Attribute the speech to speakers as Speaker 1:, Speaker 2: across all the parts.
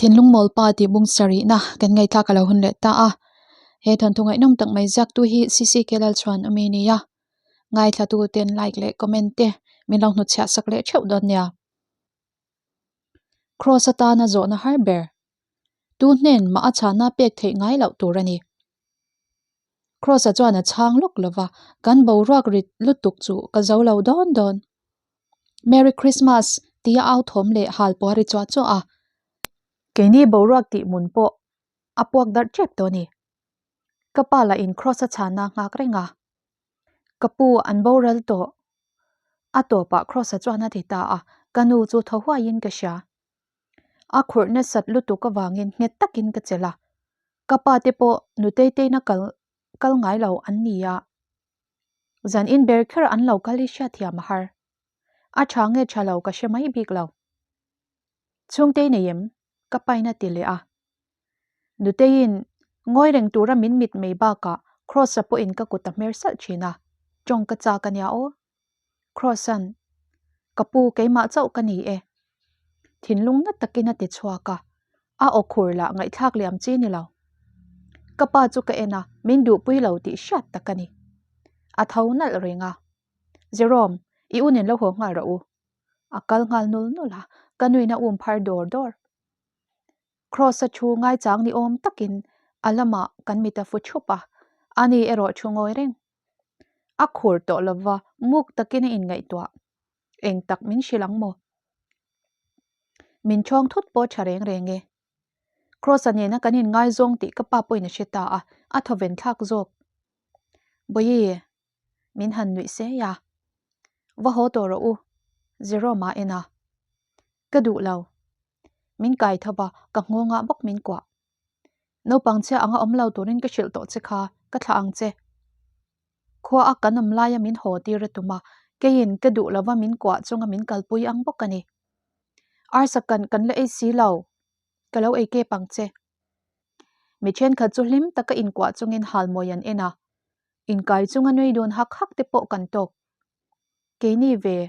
Speaker 1: Thinlung mawlpa tih bung sarihna kan ngaihthlak a lo hun leh ta a. He thawnthu ngaihnawm tak mai ziaktu hi CCK Lalchhuan awmi a ni a. Ngaithlatu ten like leh comment te min lo hnutchhiah sak leh theuh dawn nia. Kraws atana zawhna har ber. Tu hnen mah a chhana pek theih ngai loh tur a ni. Kraws-a chuan a chhang lawk lo va, kan boruak rit lutuk chu ka zo lo dawn dawn. Merry Christmas! tia au thawm leh hal pawh a ri chuah chuah a. Keini boruak tih hmun pawh a puak darh tep tawh a ni. Ka pa lah in Kraws-a chhana nghak reng a. Ka pu an boral tawh. A tawpah Kraws-a chuan a ti ta a, ka nu chu thaw huaiin ka hria. A khurh nasat lutuk avangin nghet takin ka chelh a, ka pa te pawh nutei teina kal kal ngai lo an ni a, zan in ber kher an lo kal hi hriatthiam a har. A tha nge tha lo ka hre mai bik lo. Chhungtei nei em? Ka pain a ti leh a. Nuteiin ngawi reng tura min mit mai bakah Kross-a pawhin ka kut a hmer salh thin a, tawng ka chak a nia aw. Kross-a'n, Ka pu keimah chauh ka ni e. Thinlung na takin a ti chhuak a, a aw khur lah ngaihthlak liam chi ni lo. Ka pa chu ka en a, min duhpui lo tih hriat tak a ni. A tho nalh reng a, Jerome, i u nen lo haw nghal rawh u. A kal nghal nul nul a, ka nuin a um phar dawr dawr. Kross-a thu ngaichang ni awm takin a lamah kan mit a fu thup a, ani erawh thu ngawi reng. A khur tawh lova muk takin a inngaihtuah. Eng tak min hrilh ang maw? Min chhawng thut pawh tha reng reng e. Kross-a nena kan inngaizawng tih ka pa pawhin a hre ta a, a thawven thlak zawk. Bawihi, min han nuih sei a. Va haw tawh rawh u, Jerome-a en a. Ka duh lo. Min kai tho va, ka nghawngah bawk min kuah. Naupang chhia anga awm lo turin ka hrilh tawh che kha, ka thlah ang che. Khua a kan awm laia min haw tir a tum a, keiin ka duh lova min kuah chunga min kalpui ang bawk a ni. Arsa kan kan la ei si lo, ka lo ei kep ang che. Mi thenkhat chu hlim taka inkuah chungin halmawi an en a, inkai chunga nui dun hak hak te pawh kan tawk. Keini ve,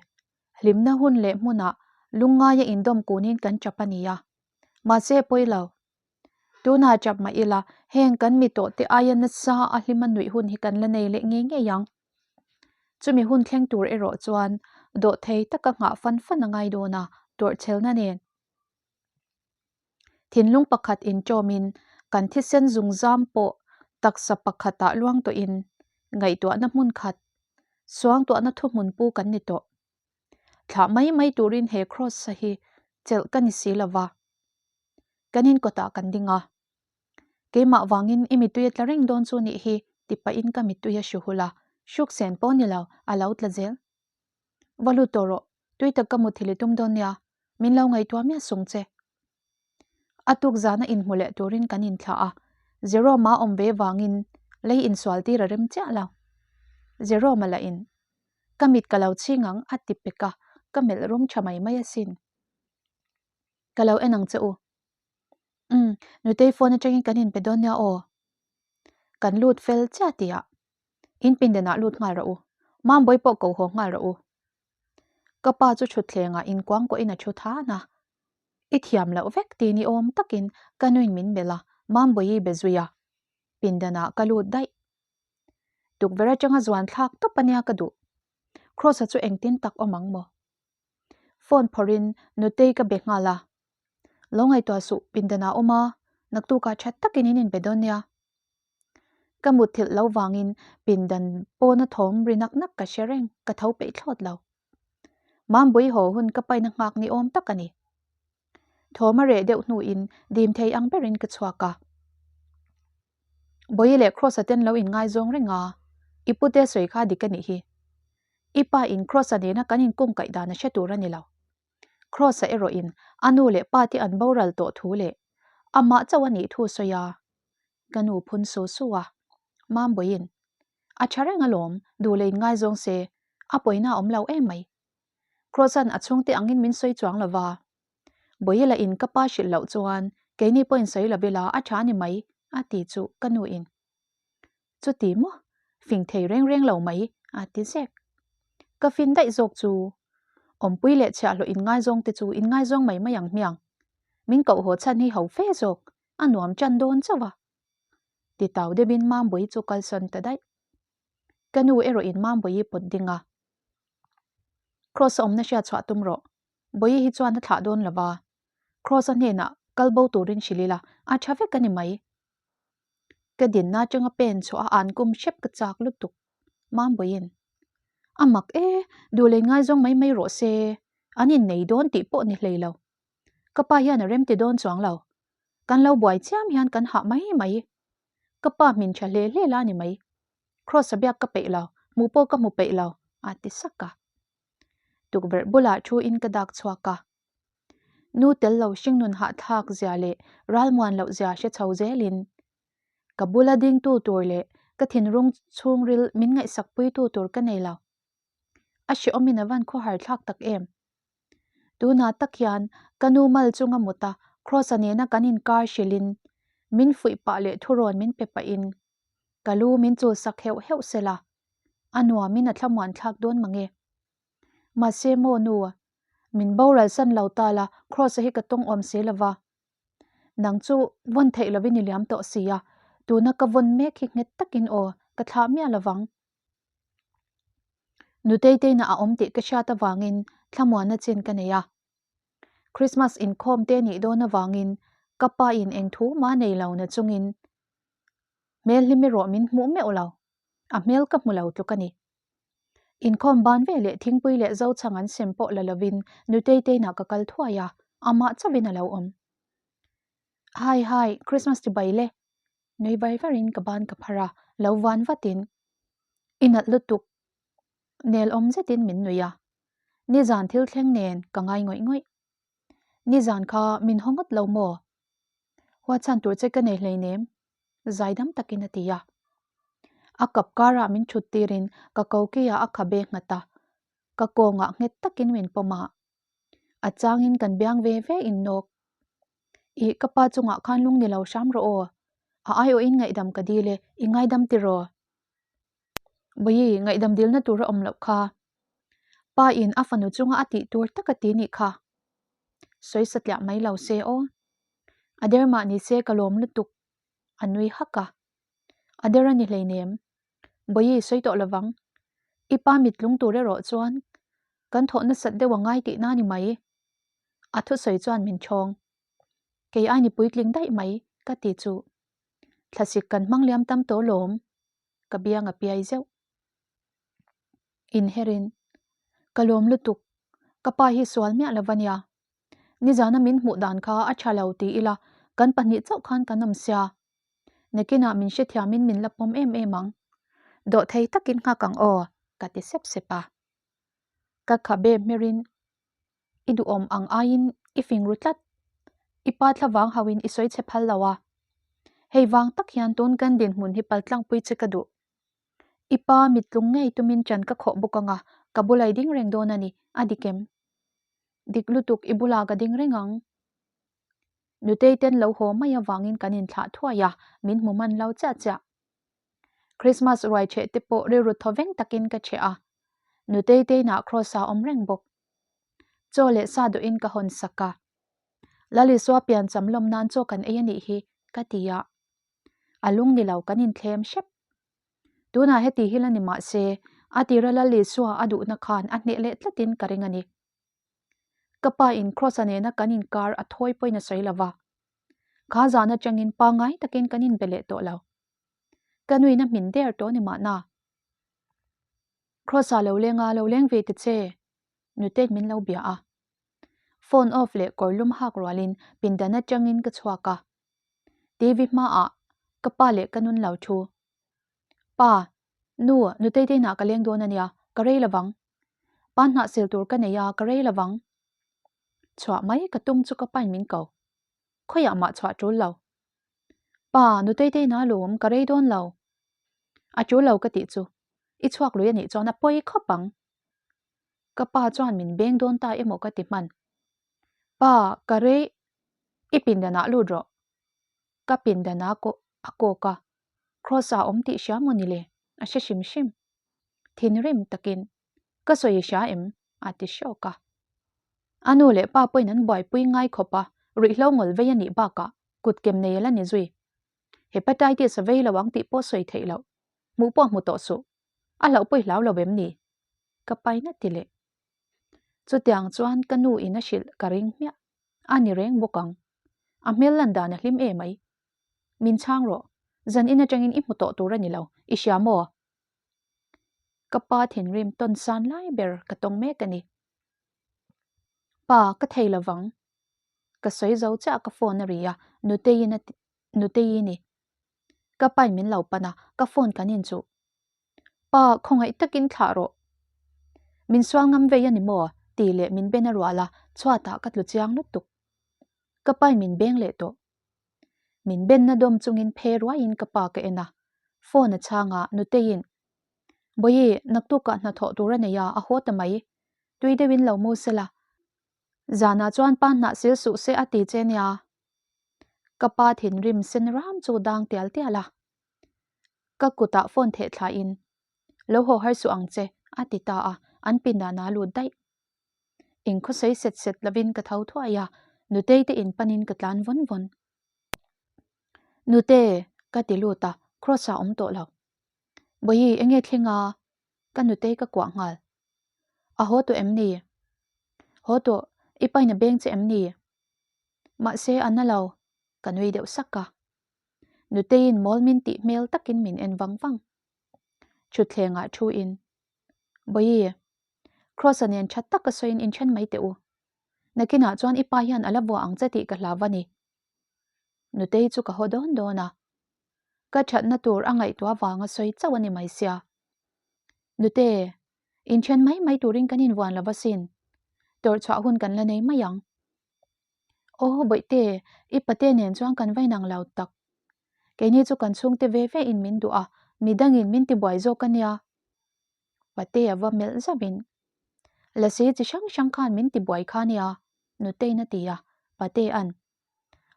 Speaker 1: hlimna hun leh hmunah lungngaia indawm kunin kan chap a nia. Mahse pawi lo. Tunah chap mah ila, heng kan mi tawh te aia nasa a hlima nuih hun hi kan la nei leh ngei ngei ang. Chumi hun thleng tur erawh chuan dawhthei taka nghah fan fan a ngai dawn a, tawrhchhelna nen. Thinlung pakhat inṭawmin kan thisen zungzam pawh taksa pakhatah luang tawhin ngaihtuahna hmun khat, suangtuahna thuhmun pu kan ni tawh. Thlah mai mai turin he Kross-a hi chelh ka ni si lova, kan inkawtah kan ding a. Keimah vangin i mittui a tla reng dawn chu nih hi ti pahin ka mittui a hru hul a, hruksen pawh ni lo, a lo tla zel. Va lut tawh rawh, tui tak ka mutthilh i tum dawn nia, min lo ngaihtuah miah sung che. A tuk zana inhmu leh turin kan inthlah a, Jerome-a awm ve vangin lei insual tir a rem chiah lo. Jerome-a lah in, Ka mit ka lo chhing ang a ti pek a, ka melh rum tha mai mai asin. Ka lo en ang che u. Umm, Nutei phone atangin kan inpe dawn nia aw. Kan lut fel chiah tihah In pindanah lut nghal rawh u. Mambawi pawh ko haw nghal rawh u. Ka pa chu thutthlengah inkuangkuahin a thu than a. I thiam loh vek ti ni awm takin ka nuin min melh a, Mambawi be zui a. Pindanah ka lut daih. Tukverh atanga zuan thlak tawp a nia ka duh. Kross-a chu engtin tak awm ang maw? Phone phawrhin Nutei ka be nghal a. Lo ngaihtuah suh pindanah awm a, naktukah that takin in inbe dawn nia. Ka mutthilh lo vangin pindan pawna thawm ri nak nak ka hre reng, ka tho peih thlawt lo. Mambui haw hun ka paina nghak ni awm tak a ni. Thawm a reh deuh hnuin dim thei ang berin ka chhuak a. Bawihi leh Kross-a ten lo inngaizawng reng a, i pute sawi kha dik a nih hi. I pa in Kross-a nena kan inkungkaih dan a hre tur a ni lo. Kross-a erawhin a nu leh pa te an boral tawh thu leh amah chauh a nih thu sawi a, Ka nu phun su su a, Mambawiin, A tha reng alawm, duh leh inngaizawng se, a pawina a awm lo em mai. Kross-a'n a chhungte angin min sawi chuang lo va. Bawihi in ka pa hrilh loh chuan keini pawhin sawi lo ila a tha ni mai, a ti chu ka nuin. Chuti maw? Fing thei reng reng lo mai, a ti zek. Ka fin daih zawk chu. Awmpui leh chhiahhlawh inngaizawng te chu inngaizawng mai mai ang hmiang. Min koh haw chhan hi ho fe zawk, a nuam ṭan dawn chauh a. Ti tau deuhin Mambawi chu kalsawn ta daih. Ka nu erawhin Mambawi pawt ding a. Kross a awmna hriat chhuah tum rawh. Bawihi hi chuan a thlah dawn lo va. Kross-a hnenah kal bo turin hrilh ila, a tha vek a ni mai. Ka dinna atanga pen chhuah a an kum hrep ka chak lutuk. Mambawiin, A mak e, duh leh ngaizawng mai mai rawh se, an innei dawn tih pawh ni hlei lo. Ka pa hian a remti dawn chuang lo. Kan lo buai chiam hian kan hah mai mai. Ka pa hmin tha hle hle la ni mai. Kross-a biak ka peih lo, hmuh pawh ka hmu peih lo, a ti sak a. Tukverh bulah thu in ka dak chhuak a. Nu tel lo hringnun hahthlak zia leh ralmuan loh zia hre chho zelin ka bula dingtu tur leh ka thinrung chhungril min ngaihsak puitu tur ka nei lo. A hrehawmin a van khawhar thlak tak em. Tunah tak hian ka nu mal chunga mut a Kross-a nena kan inkar hrilhin min fuih pah leh thurawn min pe pahin ka lu min chulsak heuh heuh sela a nuamin a thlamuan thlak dawn mange. Mahse maw nu, min boral san lo ta la Kross-a hi ka tawng awm si lova. Nang chu vawn theih lovin i liam tawh si a, tuna ka vawn mek hi nghet takin aw, ka thlah miah lovang. Nutei teina a awm tih ka hriat avangin thlamuanna chin ka nei a. Christmas inkhawm te nih dawn avangin ka pa in eng thu mah nei lo na chungin hmel hlim erawh min hmuh meuh lo, a hmel ka hmu lo tluk a ni. Inkhawm ban ve leh thingpui leh zochhang an sem pawh la lovin Nutei teinah ka kal thuai a, amah chauhin a lo awm. Hai hai, Christmas chibai le! Nui var varin ka ban ka phar a, lo van vatin i nalh lutuk nel awm zetin min nui a, nizan thil thleng nen ka ngai ngawih ngawih. Nizan kha min haw ngawt lo maw? Huatchhan tur che ka nei hleinem, zaidam takin a ti a. A kap karah min thut tirin ka kokiah a khabe nghat a, ka kawngah nghet takin min pawm a. A changin kan biang ve ve in nawk. Ih, ka pa chungah khan lung ni lo hram rawh aw. A aiawhin ngaihdam ka dil e, i ngaidam tiraw? Bawihi, ngaihdam dilna tur a awm loh kha. Pa in a fanu chunga a tih tur tak a ti nih kha. Sawi satliah mai lo se aw. A der mah ni se ka lawm lutuk. A nui hak a. A der a ni hleinem. Bawihi, sawi tawh lovang. I pa mittlung tur erawh chuan kan thawh nasat deuh a ngai tihna a ni mai. A thusawi chuan min chhawng. Kei ai ni puitling daih mai ka ti chu. Thlasik kan hmang liam tam tawh lawm. Ka biang a piai zeuh. Inherin. Ka lawm lutuk. Ka pa hi sual miah lo va nia. Nizana min hmuh dan kha a tha lo ti ila kan pahnih chauh khan kan awm sia. Nakinah min hrethiamin min la pawm em em ang. Dawhthei takin nghak ang aw ka ti sep sep a. Ka khabe hmerin i duhawm ang aiin i fing ru tlat. I pa thlavang hauhin i sawi chhe phal lo a. Hei vang tak hian tun kan dinhmun hi paltlangpui che ka duh. I pa mittlung ngei tumin ṭan ka khawh bawk ang a, ka bula i ding reng dawn a ni, a dik em? Dik lutuk i bulah ka ding reng ang. Nutei ten lo haw mai avangin kan inthlah thuai a, min hmu man lo chiah chiah. Christmas ruai chheh te pawh rilru thaw veng takin ka chheh a, Nutei teinah Kross-a awm reng bawk. Chaw leh sa dawhin ka hawn sak a. Lalisua pian cham lawm nan chaw kan ei a nih hi, ka ti a. A lung ni lo kan inthlem hrep. Tunah heti hi la ni mah se, a tira Lalisua a duhna khan a hneh leh tlatin ka ring a ni. Ka pa in Kross-a nena kan inkar a thawi pawhin a sawi lo va. Kha zan atangin pangngai takin kan inbe leh tawh lo. Ka nuin a hmin der tawh ni mahna. Kross-a lo leng a, lo leng ve ta che. Nutêk min lo bia a. Phone off leh kawr lum hak rualin pindan atangin ka chhuak a. TV hmaah ka pa leh ka nun lo thu. Pa, nu, Nutei te inah ka leng dawn a nia, ka rei lovang. Pa hnah sil tur ka nei a, ka rei lovang. Chhuah mai ka tum chu ka pain min ko. Khawiah mah chhuah tul lo. Pa, Nutei te inah lawm, ka rei dawn lo. A tul lo ka tih chu, i chhuak lui a nih chuan a pawi khawp ang. Ka pa chuan min beng dawn ta emaw ka ti hman. Pa, ka rei, i pindanah lut rawh. Ka pindanah kawh a kawk a, Kross a awm tih hria maw ni le? A hre hrim hrim. Thinrim takin, Ka sawi i hria em? a ti hrawk a. A nu leh pa pawhin an buaipui ngai khawp a. Ruihhlo ngawl vei a nih bakah kut kem nei a la ni zui. Hepatitis a vei lo ang tih pawh sawi theih loh. Hmuh pawh hmu tawh suh. A hlauh pawh i hlau lo em ni? Ka paina ti leh. Chutiang chuan ka nu in a hrilh ka ring hmiah. A ni reng bawk ang. A hmel lan dan a hlim em mai. Min chhang rawh. Zan in atangin i hmu tawh tur a ni lo. I hria maw? Ka pa thinrim tawn san lai ber ka tawng mek a ni. Pa, ka thei lovang. Ka sawi zo chiah ka phone a ri a, Nuteiin a ti, Nutei ni. Ka pain min lo pan a, ka phone kan inchuh. Pa, khawngaih takin thlah rawh. Min sual ngam vei a ni maw? tih leh min ben a rual a, chhuatah ka tlu chiang lutuk. Ka pain min beng leh tawh. Min benna dawm chungin phe ruaiin ka pa ka en a, phone a chhang a, Nuteiin, Bawihi, naktukah hnathawh tur a nei a, a haw ta mai. Tui deuhin lo mu sela. Zanah chuan pa hnah sil suh se a ti che nia. Ka pa thinrim sen ram chu dang tial tial a. Ka kutah phone theh thlain, Lo haw har suh ang che, a ti ta a, an pindan a lut daih. Inkhaw sawi set set lovin ka tho thuai a, Nutei te in panin ka tlan vawn vawn. Nute, ka ti lut a, Kross ah awm tawh lo. Bawihi, enge thleng a? Ka nutei ka kuah nghal. A haw tawh em ni? Haw tawh, i pain a beng che em ni? Mahse, a na lo, ka nui deuh sak a. Nuteiin mawl min tih hmel takin min en vang vang. Thutthlengah thu in, Bawihi, Kross-a nen tha taka sawiin inthen mai teh u. Nakinah chuan i pa hian a la vuah ang che tih ka hlau a ni. Nutei chu ka haw dawn dawn a. Ka thatna tur a ngaihtuah vanga sawi chauh a ni mai sia. Nute, inthen mai mai turin kan invuan lo va sin. Tawrhchhuah hun kan la nei mai ang. Aw Bawihte, i pate nen chuan kan va inang lo tak. Keini chu kan chhungte ve ve in min duh a, midangin min tibuai zawk a nia. Pate a va melh zauhin, Lasi chi hrang hrang khan min tibuai kha nia, Nutei'n a ti a, Patea'n,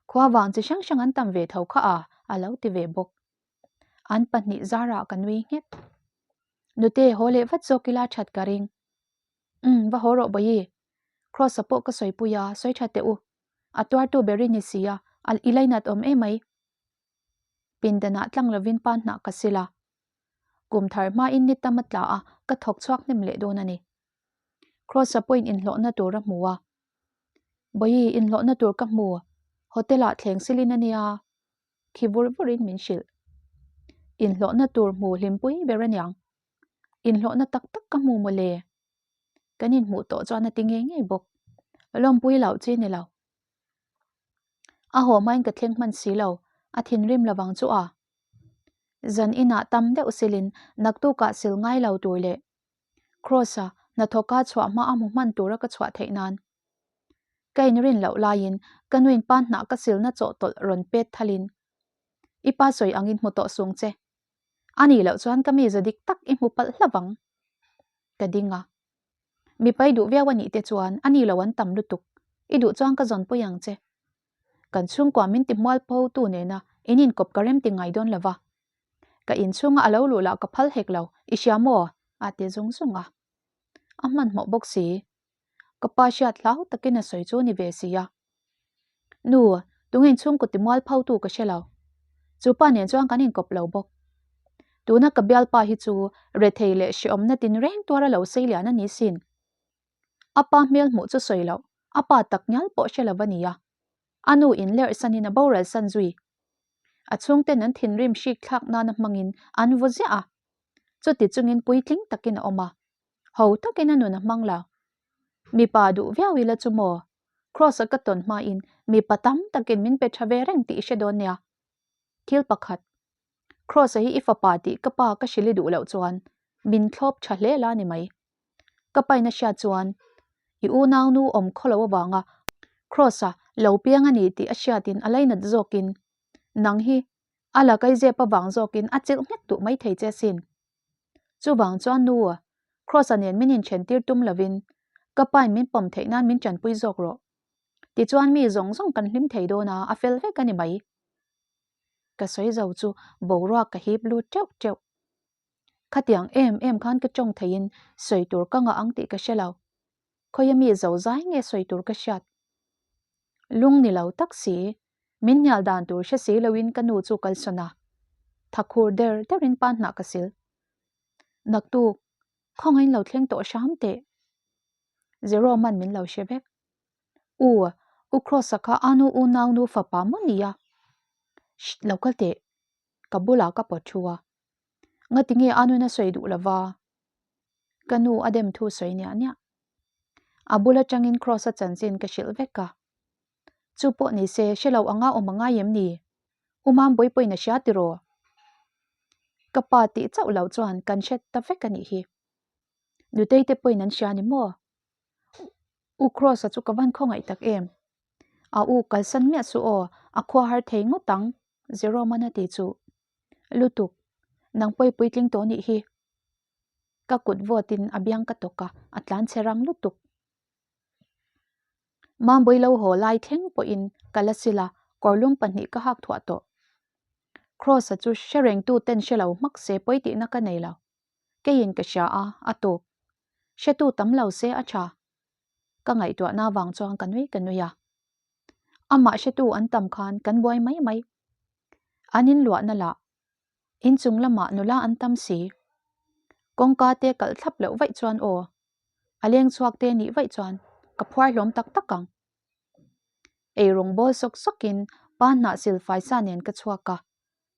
Speaker 1: Khua vang chi hrang hrang an tam ve tho kha a, a lo ti ve bawk. An pahnih zarah ka nui nghet. Nute, haw leh vat zawk ila that ka ring. Umm, va haw rawh Bawihi. Kross-a pawh ka sawipui a, sawi tha teh u. A tuartu ber i ni si a, a i lainat awm emai. Pindanah tlang lovin pa hnah ka sil a. Kum thar hmain ni tam a tla a, ka thawk chhuak hnem leh dawn a ni. Kross-a pawhin inhlawhna tur a hmu a. Bawihi, inhlawhna tur ka hmu. Hotel-ah thleng silin a nia. Khi vur vurin min hrilh. Inhlawhna tur hmu hlimpui ber a niang. Inhlawhna tak tak ka hmu mawle. Kan inhmuh tawh chuan a ti ngei ngei bawk. Lawmpui loh chi ni lo. A haw hmain ka thleng hman si lo, a thinrim lovang chu a. Zan inah tam deuh silin naktukah sil ngai lo tur leh Kross-a hnathawka chhuah hma a hmu hman tura ka chhuah theih nan. Ka inrin loh laiin ka nuin pa hnah ka silna chawhtawlh rawn pet thalin, I pa sawi angin hmu tawh sung che. A nih loh chuan ka mi za dik tak i hmu palh hlauh ang. Ka ding a. Mipa i duh viau a nih te chuan a ni lo an tam lutuk. I duh chuan ka zawn pui ang che. Kan chhungkua min ti hmual pho tu nena in inkawp ka rem ti ngai dawn lo va. Ka inchhunga a lo luh lah ka phal hek lo, i hria maw? a ti zung zung a. A hmanhmawh bawk si. Ka pa hriat hlau takin a sawi chu ni ve si a. Nu, tunge inchhungkaw ti mual pho tu ka hre lo. Chu pa nen chuan kan inkawp lo bawk. Tuna ka bialpa hi chu rethei leh hreawmna tinreng tuara lo sei lian a ni sin. A pa hmel hmuh chu sawi loh, a pa tak ngial pawh hre lo a ni a. A nu in lerh sanin a boral san zui. A chhungten an thinrim hrik thlak nana hmangin an vaw ziah a. Chuti chungin puitling takin a awm a. Ho takin a nun a hmang lo. Mipa duh viau ila chu maw? Kross-a ka tawn hmain mipa tam takin min pe tha ve reng tih i hre dawn nia. Thil pakhat, Kross-a hi i fapa tih ka pa ka hrilh i duh loh chuan min thlawp tha hle la ni mai. Ka pain a hriat chuan i unaunu awm khaw lo avanga Kross-a lo piang a ni tih a hriatin a lainat zawkin nang hi a la kaizep avang zawkin a chilh nghet duh maithei che asin. Chuvang chuan nu, Kross-a nen min inthen tir tum lovin ka pain min pawm theih nan min tanpui zawk rawh. Tichuan mi zawng zawng kan hlim thei dawn a, a fel vek a ni mai. Ka sawi zo chu boruak ka hip lut teuh teuh. Khatiang em em khan ka tawng theiin sawi tur ka ngah ang tih ka hre lo. Khawia mi zo zai nge sawi tur ka hriat? Lung ni lo tak si, min hnial dan tur hre si loin ka nu chu kalsawn a, thakhur der derin pa hnah ka sil. Naktuk, khawngain lo thleng tawh hram teh. Jerome-a'n min lo hre vek. U, U Kross-a kha a nu unau nu fapa maw nia? Shh, lo kal teh. Ka bulah ka pawt thu a. Ngati nge a nuna sawi duh lova? Ka nu a dem thu sawi niah niah. A bul atangin Kross-a chanchin ka hrilh vek a. Chu pawh ni se, hre lo anga awm a ngai em ni? U Mambawii pawhin a hria tiraw? Ka pa tih chauh loh chuan kan hre ta vek a nih hi. Nutei te pawhin an hria ni maw? U Kross-a chu ka van khawngaih tak em? A u kalsan miah suh aw, a khua har thei ngawt ang, Jerome-a'n a ti chu. Lutuk, nang pawi puitling tawh nih hi. Ka kut vawtin a biang ka tawk a, a tlan chhe rang lutuk. Mambawii lo haw lai thleng pawhin ka la sil a, kawrlum pahnih ka hak thuah tawh. Kross-a chu hre rengtu ten hre lo hmak se pawi tihna ka nei lo. Keiin ka hria a, a tawp. Hretu tam lo se a tha. Ka ngaihtuahna vang chuan ka nui ka nui a. Amah hretu an tam khan kan buai mai mai. An inluahna lah inchung lamah nula an tam si. Kawngka te kalh thlap loh vaih chuan aw, a leng chhuak te nih vaih chuan ka phuar hlawm tak tak ang. Eirawng bawl sawk sawkin pa hnah sil faisa nen ka chhuak a.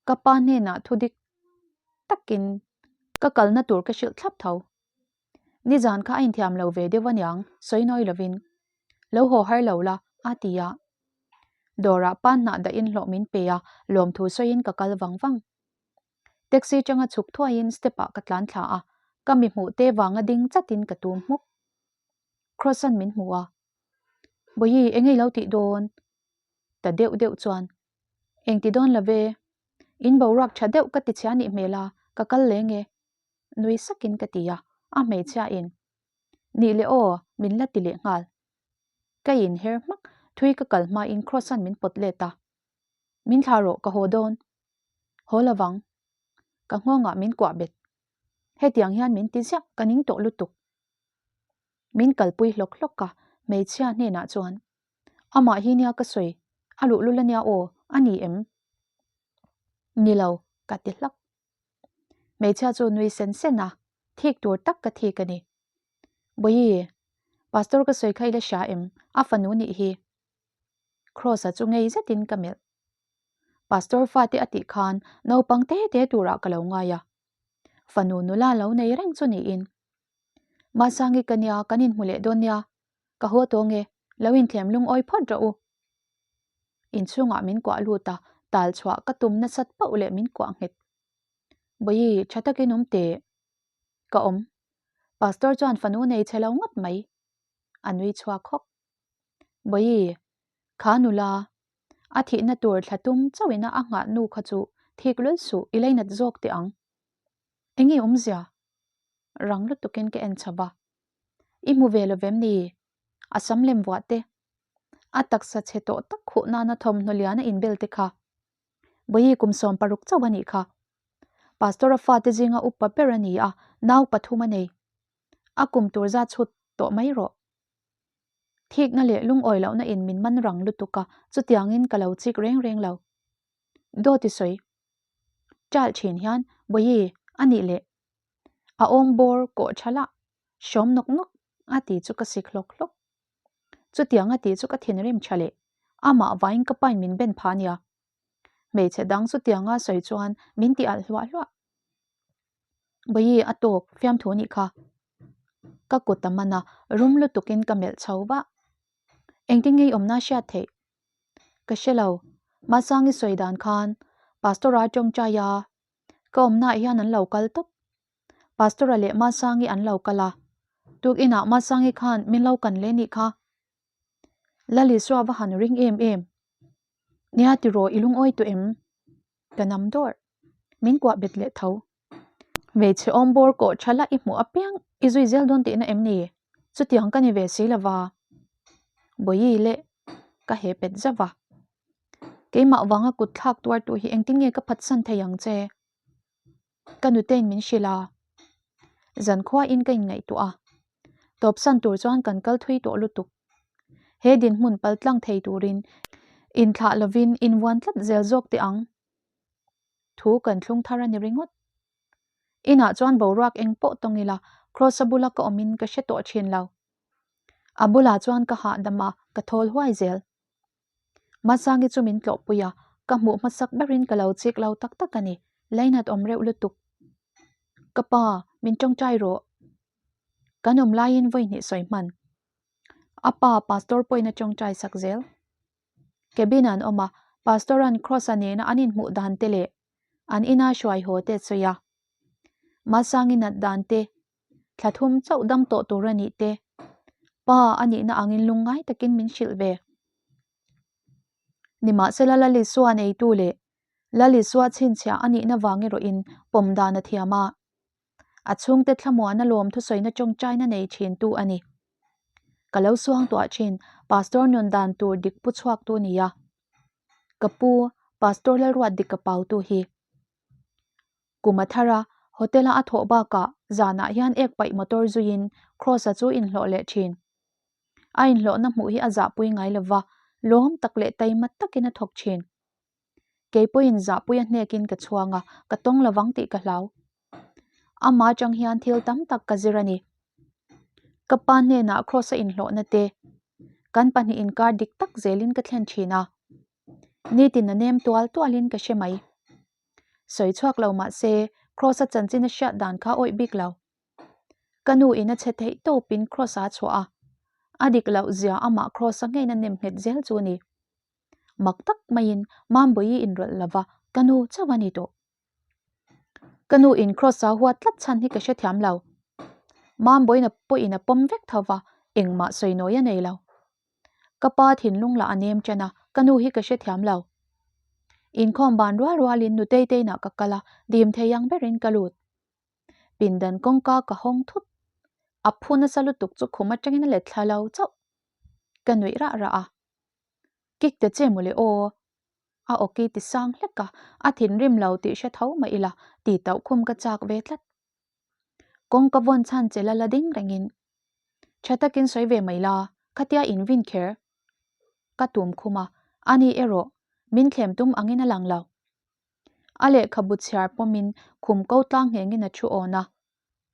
Speaker 1: Ka pa hnenah thu dik takin ka kalna tur ka hrilh thlap tho. Nizan kha a inthiam lo ve deuh aniang, sawi nawi lovin. Lo haw har lo la, a ti a. Dawrah pa hnah dahin hlawh min pe a, lawmthu sawiin ka kal vang vang. Taxi tanga chhuk thuaiin step ah ka tlan thla a, ka mi hmuh te vanga ding chatin ka tum hmuk. Kross-a'n min hmu a. Bawihi, eng ei lo tih dawn? Ta deuh deuh chuan, Eng ti dawn lo ve? In boruak tha deuh ka ti chhia nih hmel a, ka kal leng e. Nui sakin ka ti a, a hmeichhia in. Nih leh aw, min la ti leh nghal. Ka inher hmak, thui ka kal hmain Kross-a'n min pawt let a. Min thlah rawh, ka haw dawn. Haw lovang. Ka nghawngah min kuah bet. Hetiang hian min ti ziah, ka ning tawh lutuk. Min kalpui hlawk hlawk a, hmeichhia hnenah chuan, Amah hi nia ka sawi, a luhlul ania aw, a ni em? Ni lo, ka ti hlak. Hmeichhia chu nui sen sen a, thik tur tak ka thik a ni. Bawihi, Pastor ka sawi kha i la hria em? A fanu nih hi. Kross-a chu ngei zetin ka melh. Pastor fate a tih khan naupang te te turah ka lo ngai a. Fanu nula lo nei reng chu niin. Masangi ka nia, kan inhmu leh dawn nia. Ka haw tawh nge, lo inthlem lungawi phawt rawh u. Inchhungah min kuah lut a, tal chhuah ka tum nasat pauh leh min kuah nghet. Bawihi, tha takin awm teh. Ka awm. Pastor chuan fanu nei che lo ngawt mai. A nui chhuak hawk. Bawihi, kha nula, a thihna tur thla tum chauhina a nghah nu kha chu thik lul suh, i leinat zawk teh ang. Enge awmzia? Rang lutukin ka en chho va. I hmu ve lovem ni? A sam lem vuah te. A taksa chhe tawh tak khuh nana thawmhnaw lian a inbel te kha. Bawihi kum 16 chauh a nih kha. Pastor-a fate zinga upa ber a ni a, nau pathum a nei. A kum tur zat chhut tawh mai rawh. Thikna leh lungawi lohna in min man rang lutuk a, chutiangin ka lo chik reng reng lo. Dawt i sawi. Ṭalh ṭhin hian, Bawihi, a nih leh. A awm bawr kawh ṭha lah, hrawm nawk nawk a ti chu ka sik hlawk hlawk. Chutiang a tih chu ka thinrim ṭha leh. Amah vaiin ka pain min ben phah ania. Hmeichhe dang chutianga sawi chuan min ti alh hluah hluah. Bawihi a tawk fiamthu nih kha. Ka kut a man a, rum lutukin ka melh chho vah. Engtin nge i awmna hriat theih? Ka hre lo. Masangi sawi dan khan Pastor-a tawngtai a, ka awmnaah hian an lo kal tawp. Pastor-a leh Masangi an lo kal a, tukinah Masangi khan min lo kan leh nih kha. Lalisua va han ring em em. Nia tiraw i lungawi tawh em? Ka nam dawrh. Min kuah bet leh tho. Hmeichhe awm bawr kawh tha la i hmuh apiang i zui zel dawn tihna em ni? Chutiang ka ni ve si lova. Bawihi leh ka he pet zauh a. Keimah vanga kut thlak tuar tu hi engtin nge ka phatsan thei ang che? Ka nutein min hrilh a. Zankhua in ka inngaihtuah a. Tawpsan tur chuan kan kal thui tawh lutuk. He dinhmun paltlang thei turin inthlah lovin invuan tlat zel zawk teh ang. Thu kan thlung thar a ni ringawt. Inah chuan boruak eng pawh tawng ila, Kross-a bula ka awmin ka hre tawh thin lo. A bulah chuan ka hahdam a, ka thawl huai zel. Masangi chu min tlawhpui a, ka hmuh hmasak berin ka lo chik lo tak tak a ni, lainat awm reuh lutuk. Ka pa, min tawngtai rawh. Kan awm laiin vawi hnih sawi hman. A pa Pastor pawhin a tawngtai sak zel. Cabin an awm a, Pastor-a'n Kross-a nena an inhmuh dan te leh an ina hruai haw te sawi a. Masangi nat dan te, thla thum chauh dam tawh tur a nih te, pa a nihna angin lungngai takin min hrilh ve. Nimahsela Lalisua neitu leh Lalisua chhinchhiah a nihna vang erawhin pawm dan a thiam a. A chhungte thlamuana lawm thusawina tawngtaina nei thintu a ni. Ka lo suang tuah thin, Pastor nun dan tur dik pu chhuaktu nia. Ka pu, Pastor Lalruat dik ka pautu hi. Kum a thar a, hotel-a a thawh bakah zanah hian ek paih motor zuiin Kross-a chu inhlawh leh thin. A inhlawhna hmuh hi a zahpui ngai lova, lawm tak leh taima takin a thawk thin. Kei pawhin zahpui a hnekin ka chhuang a, ka tawng lovang tih ka hlau. Amah atang hian thil tam tak ka zir a ni. Ka pa hnenah Kross-a inhlawhna te, kan pahnih inkar dik tak zelin ka thlen thin a. Nitin a nem tual tualin ka hre mai. Sawi chhuak lo mah se, Kross-a chanchin a hriat dan kha awih bik lo. Ka nu in a chhe theih tawpin Kross-a a chhuah a, a dik loh zia amah Kross-a ngeiin a nem nghet zel chu a ni. Mak tak maiin Mambawi inrawlh lova ka nu chauh a ni tawh. Ka nu in Kross-a huat tlat chhan hi ka hrethiam lo. Mambawiin a pawhin a pawm vek tho va, engmah sawi nawi a nei lo. Ka pa thinlung lah a nem ṭan a, ka nu hi ka hrethiam lo. Inkhawm ban rual rualin Nutei te inah ka kal a, dim thei ang berin ka lut. Pindan kawngka ka hawng thut. A phu nasa lutuk chu khum aṭangin a let thla lo chauh. Ka nuih rah rah a. Kik ta che mawle aw. A awki ti sang hlek a, a thinrim lo tih hre tho mah ila ti tauh khum ka chak ve tlat. Kawngka vawn chhan che la la ding rengin tha takin sawi ve mai la, khatia in vin kher ka tum khum a, ani erawh min thlem tum angin a lang lo. A lehkhabu chhiar pawmin khum ko tlang nghengin a thu awn a,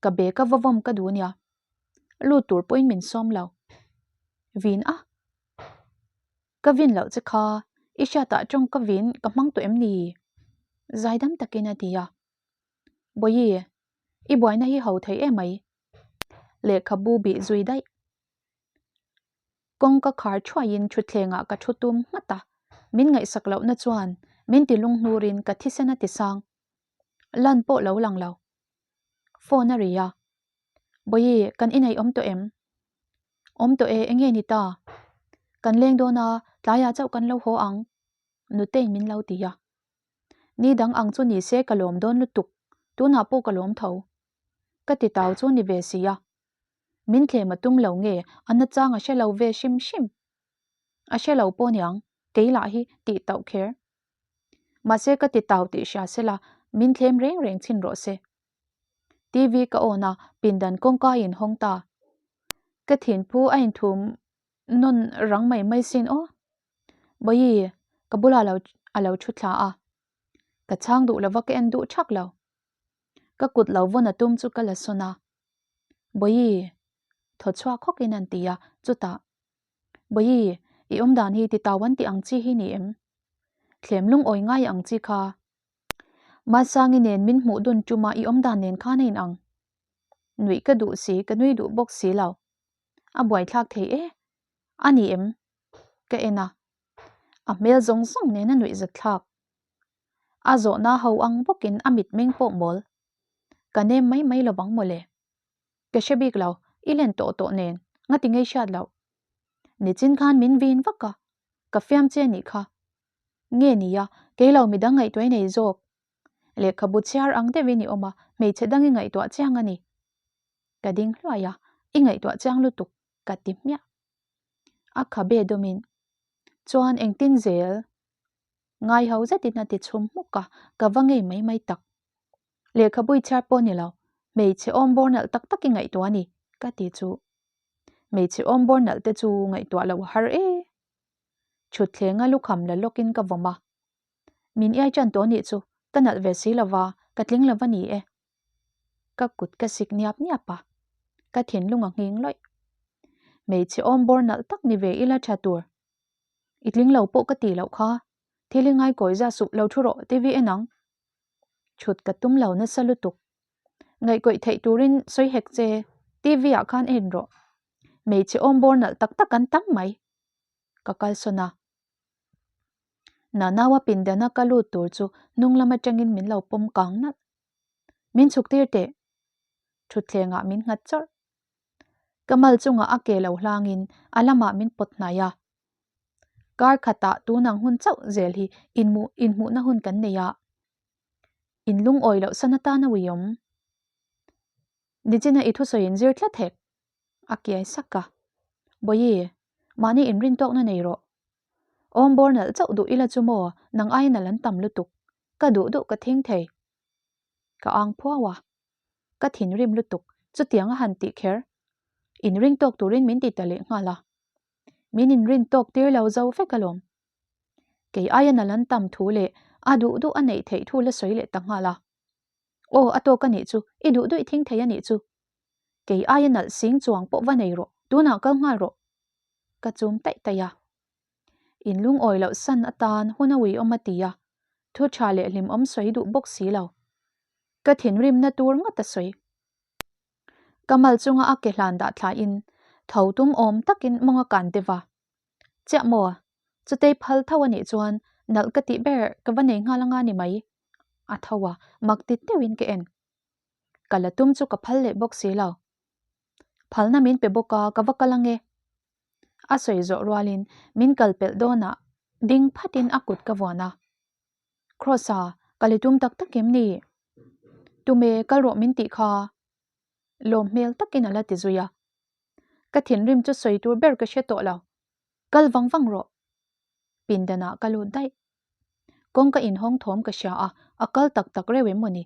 Speaker 1: ka bag a va vawm ka duh nia. Lut tur pawhin min sawm lo. Vin a? Ka vin loh che kha, i hriatah tawng ka vin ka hmang tawh em ni? Zaidam takin a ti a. Bawihi, i buaina hi ho thei em mai. Lehkhabu bih zui daih. Kawngka khar thuaiin thutthlengah ka thu tum nghat a, min ngaihsak lohna chuan min ti lunghnurin ka thisen a ti sang. Lan pawh lo lang lo. Phone a ri a. Bawihi, kan inei awm tawh em? Awm tawh e, enge ni ta? Kan leng dawn a, tlaiah chauh kan lo haw ang. Nutei'n min lo ti a. Ni dang ang chu ni se ka lawm dawn lutuk, tunah pawh ka lawm tho. Ka ti tau chu ni ve si a. Min thlem a tum lo nge a nachang a hre lo ve hrim hrim. A hre lo pawh niang, kei lah hi tih tauh kher. Mahse ka ti tau tih hria se la, min thlem reng reng chhin rawh se. TV ka on a, pindan kawngka a inhawng ta. Ka thinphu a inthum nawn rang mai mai sin aw. Bawihi, ka bulah lo a lo thu thla a. Ka chhang duh lova ka en duh thak lo. Ka kut lo vawn a tum chu ka la sawn a. Bawihi, thaw chhuak hawkin an ti a, chutah, Bawihi, i awmdan hi titau an tih ang chi hi ni em? Thlem lungawi ngai ang chi kha. Masangi nen min hmuh dun tuma i awmdan nen khan a inang. Nuih ka duh si, ka nui duh bawk si lo. A buaithlak thei e. A ni em? Ka en a. A hmel zawng zawng nen a nuih zatthlak. A zawhna ho ang bawkin a mitmeng pawh mawl. Ka nem mai mai lovang mawle. Ka hre bik lo, i len tawh tawh nen, ngati ngei hriat loh. Nichin khan min vin vak a, ka fiam che nih kha. Nge nia, kei lo midang ngaihtuah i nei zawk. Lehkhabu chhiar ang deuhin i awm a, hmeichhe dang i ngaihtuah chiang a ni. Ka ding hluai a, i ngaihtuah chiang lutuk, ka ti hmiah. A khabe dawmin, Chuan engtin zel? Ngai ho zetin a ti chhum hmuk a, ka va ngei mai mai tak. Lehkhabu i chhiar pawh ni lo, hmeichhe awm bawr nalh tak tak i ngaihtuah a ni, ka ti chu. Hmeichhe awmbawr nalh te chu ngaihtuah loh a har e. Thutthleng a lukham la lawkin ka vawm a. Min iai ṭan tawh nih chu, ka nalh ve si lova, ka tling lova ni e. Ka kut ka sik niap niap a, ka thinlung a nghing lawih. Hmeichhe awmbawr nalh tak ni ve ila ṭha tur. I tling lo pawh ka ti loh kha, thil i ngaikawi za suh lo thu rawh TV en ang. Chhut ka tum lo nasa lutuk. Ngaihkawih theih turin sawi hek che, TV ah khan en rawh. Hmeichhe awmbawr nalh tak tak an tam mai. Ka kalsawn a. Nanaua pindana ka lut tur chu hnung lam atangin min lo pawm kang nalh. Min chhuk tir teh. Thutthleng ah min nghat chawrh. Ka mal chungah a ke lo hlangin a lamah min pawt hnai a. Kar khatah tunang hun chauh zel hi inhmuh inhmuhna hun kan nei a. In lungawi loh san atan a uiawm. Nichina i thusawi in zir tlat hek. A kiai sak a. Bawihi, mahni inrintawkna nei rawh. Awmbawr nalh chauh duh ila chu maw nang aiin a lan tam lutuk. Ka duh duh ka thing thei. Ka ang phuau a. Ka thinrim lutuk, chutiang a han tih kher. Inring tawk turin min ti ta leh nghal a. Min inrin tawk tir lo zo vek alawm. Kei aia nalh an tam thu leh a duh duh a neih theih thu la sawi leh ta nghal a. Aw, a tawk a nih chu, i duh duh i thing thei a nih chu. Kei aia nalh sing chuang pawh va nei rawh, tunah kal nghal rawh. Ka chum taih taih a. In lungawi loh san atan hun a uiawm a ti a, thu tha leh hlimawm sawi duh bawk si lo. Ka thinrimna tur ngawt a sawi. Ka mal chunga a ke hlan dah thlain tho tum awm takin mawng a kan deuh a. Chiah maw? Chutei phal tho a nih chuan nalh ka tih ber ka va nei nghal anga ni mai. A tho a, mak ti deuhin ka en. Ka la tum chu ka phal leh bawk si lo. Phalna min pe bawk a, ka va kal ange. A sawi zawh rualin min kal pelh dawnah ding phatin a kut ka vuan a. Kross-a, ka li tum tak tak em ni? Tume kal rawh min tih kha. Lawm hmel takin a la ti zui a. Ka thinrim chu sawi tur ber ka hre tawh lo. Kal vang vang rawh. Pindanah ka lut daih. Kawngka inhawng thawm ka hria a, a kal tak tak reuh em maw ni?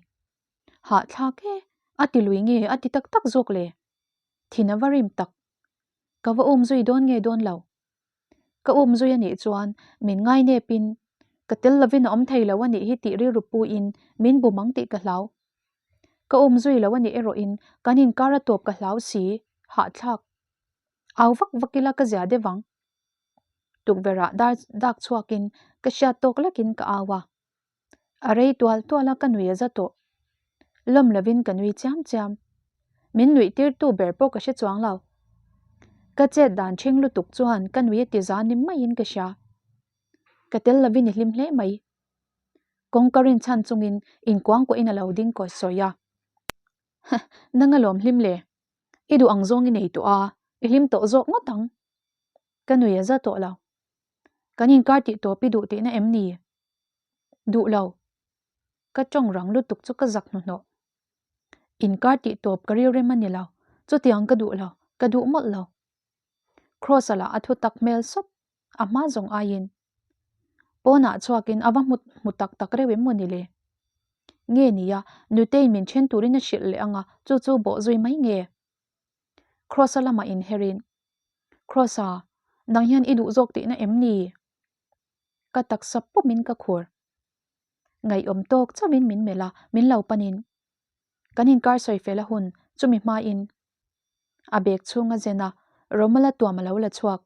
Speaker 1: Hahthlak e, a ti lui nge a ti tak tak zawk le? Thin a va rim tak. Ka va um zui dawn nge dawn lo. Ka um zui a nih chuan min ngai nepin ka tel lovin a awm thei lo a nih hi tih rilru puiin min bum ang tih ka hlau. Ka um zui lo a nih erawhin kan inkar a tawp ka hlau si, hahthlak. Au vak vak ila ka zia deuh ang. Tukverhah dar dak chhuakin ka hriat tawk lekin ka au a. A rei tual tual a ka nui a za tawh. Lawm lovin ka nui chiam chiam. Min nuih tirtu ber pawh ka hre chuang lo. Ka chet dan ṭhing lutuk chuan ka nui a ti za ni maiin ka hria. Ka tel lovin i hlim hle mai. Kawngka rinchhan chungin inkuangkuahin a lo ding kawi sawi a. Huh, nang alawm hlim le. I duh ang zawng i nei tawh a, i hlim tawh zawk ngawt ang. Ka nui a za tawh lo. Kan inkar tih tawp i duh tihna em ni? Duh lo. Ka tawng rang lutuk chu ka zak hnuhnawh. Inkar tih tawp ka rilrem a ni lo. Chutiang ka duh lo, ka duh mawlh lo. Kross-a lah a thu tak hmel sawp, a hma zawng aiin. Pawnah chhuakin a va hmu hmu tak tak reuh em maw ni le? Nge nia, Nutei'n min then turin a hrilh leh ang a, chu chu bawh zui mai nge? Kross-a lamah inherin, Kross-a, nang hian i duh zawk tihna em ni? Ka taksa pawmin ka khur. Ngaihawm tawk chauhin min melh a, min lo panin. Kan inkar sawi fel a hun, chumi hmain. A bag chhung a zen a, Romala tuam a lo la chhuak.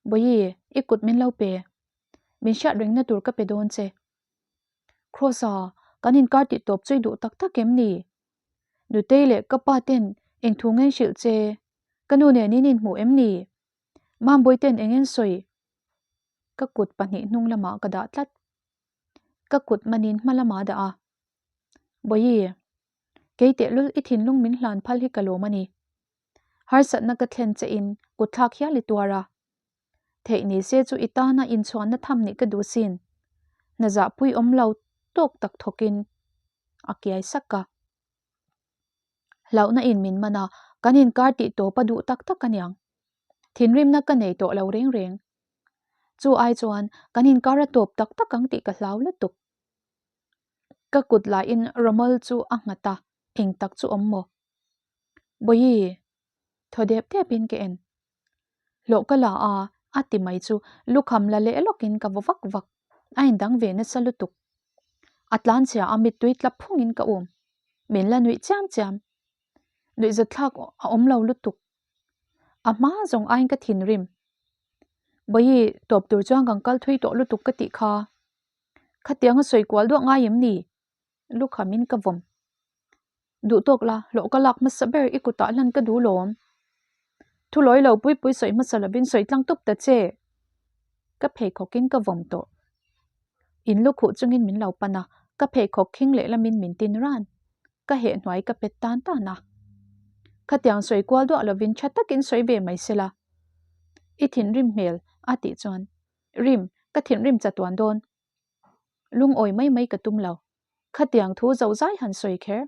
Speaker 1: Bawihi, i kut min lo pe. Min hriat rengna tur ka pe dawn che. Kross-a, kan inkar tih tawp chu i duh tak tak em ni? Nutei leh ka pa ten eng thu ngen hrilh che? Ka nu nen in inhmuh em ni? Mambawi ten eng en sawi? Ka kut pahnih hnung lamah ka dah tlat. Ka kut manin hma lamah a dah a. Bawihi, kei tehlul i thinlung min hlan phal hi ka lawm a ni. Harsatna ka thlen che in kut thlak hial i tuar a. Theih ni se chu i tana inchhuanna tham nih ka duh sin. Hna zahpui awm lo tawk tak thawkin a kiai sak a. Hlauhna in min man a, kan inkar tih tawp a duh tak tak aniang. Thinrimna ka nei tawh lo reng reng. Chu ai chuan kan inkar a tawp tak tak ang tih ka hlau lutuk. Ka kut lahin Romol chu a nghat a, eng tak chu awm maw? Bawihi, thaw dep depin ka en. Hlawh ka la a, a ti mai chu lukham la leh lawkin ka vaw vak vak. A indang ve nasa lutuk. A tlanchhia a mittui tla phungin ka um. Min la nuih chiam chiam. Nuihzatthlak a awm lo lutuk. A hma zawng aiin ka thinrim. Bawihi, tawp tur chuan kan kal thui tawh lutuk ka tih kha. Khatiang a sawi kual duah ngai em ni? Lukhamin ka vawm. Duh tawk la, hlawh ka lak hmasa ber i kutah hlan ka duh lawm. Thu lawi lo pui pui sawi hmasa lovin sawi tlang tup ta che. Ka pheikhawkin ka vawm tawh. In lukhuh chungin min lo pan a, ka pheikhawk khing lehlamin min tin ran. Ka heh hnuai ka pet tan tan a. Khatiang sawi kual duah lovin tha takin sawi ve mai sela. I thinrim hmel a tih chuan, Rim, ka thinrim chatuan dawn. Lungawi mai mai ka tum lo. Khatiang thu zo zai han sawi kher.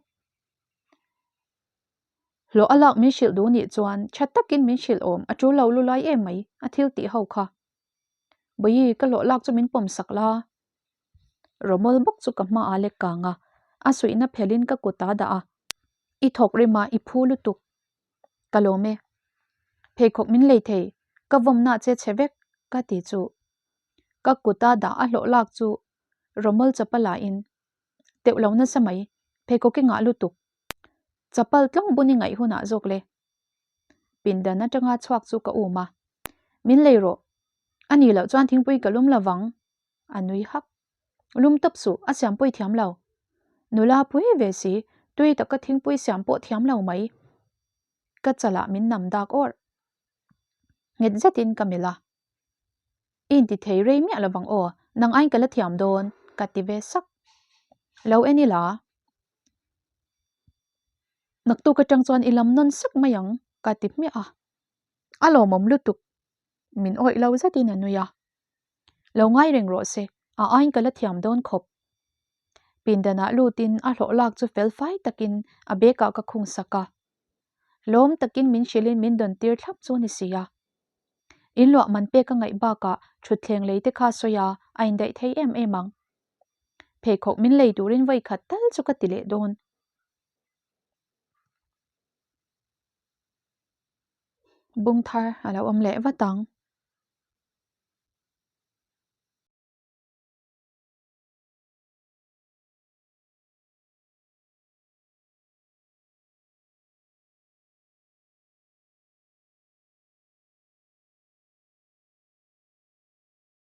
Speaker 1: Hlawh a lak min hrilh duh nih chuan tha takin min hrilh awm a tul lo lulai em mai a thil tih ho kha. Bawihi ka hlawh lak chu min pawm sak la. Rawmawl bawk chu ka hma a lek kang a, a suihna phelin ka kut a dah a. I thawk rim a i phu lutuk. Ka lawm e. Pheikhawk min lei thei, ka vawmna che chhe vek ka ti chu. Ka kut a dah a hlawh lak chu rawmawl chapal ah in teuh lo nasa mai, pheikhawk i ngah lutuk. Chapal tlawng bun i ngaih hunah zawk le. Pindan atanga chhuak chu ka um a, Min lei rawh. A nih loh chuan thingpui ka lum lovang. A nui hak. Lum tawp suh, a siam pawi thiam lo. Nula pui ve si, tui taka thingpui siam pawh thiam lo mai. Ka chalah min nam dak awrh. Nghet zetin ka melh a. I inti thei rei miah lovang aw, nang aiin ka la thiam dawn, ka ti ve sak. Lo en ila. Naktuk atang chuan i lam nawn sak mai ang, ka ti hmiah a. A lawmawm lutuk. Min awih lo zetin a nui a. Lo ngai reng rawh se, a aiin ka la thiam dawn khawp. Pindanah lutin a hlawh lak chu fel fai takin a bag ah ka khung sak a. Lawm takin min hrilhin min dawn tir thlap chu a ni si a. In luah man pek a ngaih bakah thutthleng lei te kha sawi a, a indaih thei em em ang. Pheikhawk min lei turin vawi khat tal chu ka ti leh dawn. Bung thar a lo awm leh vat ang.